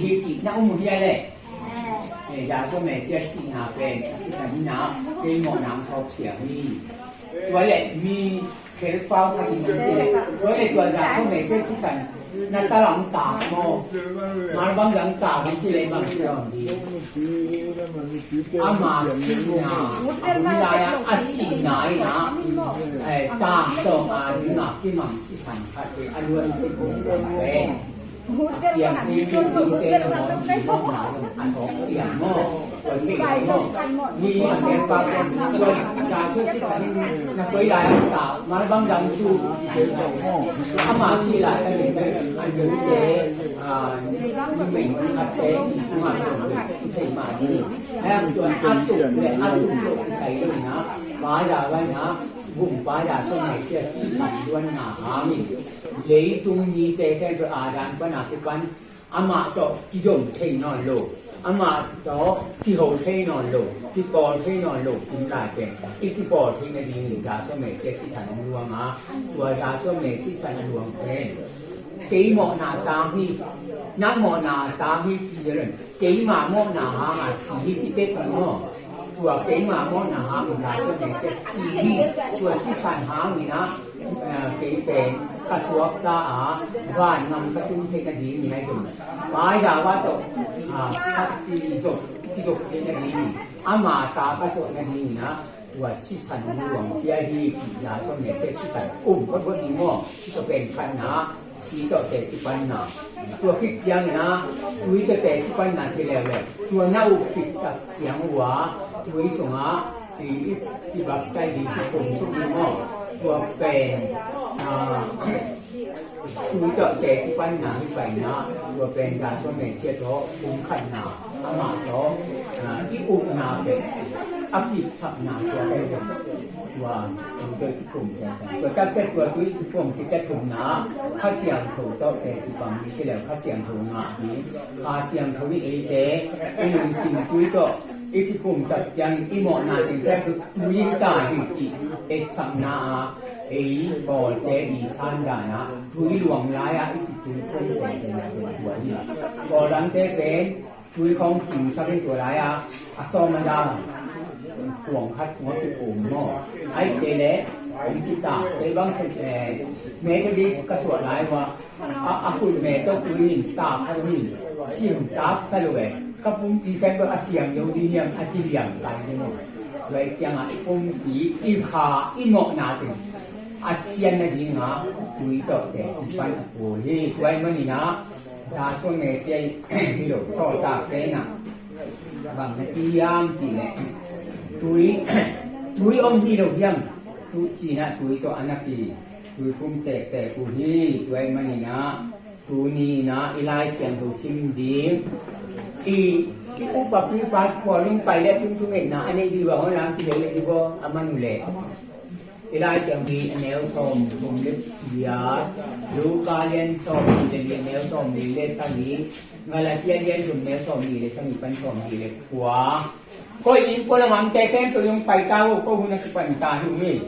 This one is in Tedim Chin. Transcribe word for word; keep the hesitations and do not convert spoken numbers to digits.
Hi cih na um uh hia leh? Eh, Yahshua Messiah sihna pen a sisan hi na, kei mawhna hong sawpsiang hi. Tua leh mi khelpau khat in hong ci leh, tua leh tua Yahshua Messiah sisan na ta lam ta maw? Mar bang lam ta bang ci leh bang ci lam hi. Ama sihna, a hun lai-a a sihna in a, eh, tangtawng a ding a kimang sisan khat hi a, luan in kong sisan pen. Piang hi, piang hi, te na maw, a sawk siang maw, tua kei lai maw. Ni a piang pa piang, tua Yahshua sisan na koi lai ta, mar bang dang su. Ama sih lai ka ning, a ning te, a, ni meng a te, ma te, thei ma ni. Em, tua a tuk le a tuk lo kisai lo na, pa ya vai na, Gumpa Yahshua Messiah sisan luanna hangin leitung mite khempeuh Adam pan a kipan amah tawh kizom thei nawn lo, amah tawh kiho thei nawn lo, kipawl thei nawn lo, kum lai pen i kipawl theih nadingin Yahshua Messiah sisan hong luang a, tua Yahshua Messiah sisan a luang pen kei mawhna tang hi, nang mawhna tang hi ci lo in, keima mawhna hanga si hi ci pek maw? Tua keima mawhna hangin Yahshua Messiah si hi. Tua sisan hangin a, eh, kei pen ka suakta a, van ngam ka tun theih nadingin a, i zong Paidava tawh, ah, ka kizop, kizop theih nadingin, ama ta ka suah nadingin a, tua sisan luang pia hi, ci Yahshua Messiah sisan um ka buat hi maw? Tua pen khatna, si tawh teci panna. Tua khit ciangin a, tui tawh teci panna ci leuleu. Tua na up khit tak ciang uh a, tui sungah i, i, i baptize ding kikum suk hi maw? Tua pen, ah, tui tawh teci panna hi paina, tua pen Yahshua Messiah tawh pumkhatna, amah tawh, ah, i upna pen a kipsakna suak ahi pen. Tua, tua tui kikum ciang. Tua tak teh tua tui kikum khit teh thumna, Kha Siangtho tawh teci pang ni ci leuleu, Kha Siangtho ngah ni. Kha Siangtho in eite i lungsim tui tawh i kikum tak ciangin i mawhna teng khempeuh tui in kai hi cih etsakna a, ei pawlte i sandan a, tui luang lai-a i kitui khum sese na tua hi. Pawl dangte pen tui khawng cingsak in tua lai-a, a sawm a dang kuang khat sungah kikum maw? Ahih kei leh hong kitak, kei bang se, eh, Methodist ka suah lai uh a, a, a khut me tawh tui in tak khat uh in, sim tak sa lo e, ka pumpi khempeuh a siang zo ding hiam a ci liam kai ding maw? Tua ahih ciangin i pumpi, i kha, i mawhna teng a sian nadingin tui tawh teci pan a kul hi. Tua ahih manin a, Yahshua Messiah hi lo, sawltak pen a bang na ci hiam cih leh, tui, tui om hi lo hiam? Tu ci-in a tui tawh a na ki, tui khum tektek uh hi. Tua ahih manin a, tuni in a i Lai Siangtho sim ding, i, i upa pipa pawl in pai leh tung thungetna a neih ding bang aw, lam kihel leh ding bang a man uh leh. I Lai Siangtho a neu sawmthum le giat, Luka lian sawmnih le li a neu sawmli le sagih, Galatia lian thum neu sawmnih le sagih pan sawmnih le kua. Koi inn pua lam a omte khempeuh hong pai ta un, ko hun a kipan ta hi ung ei.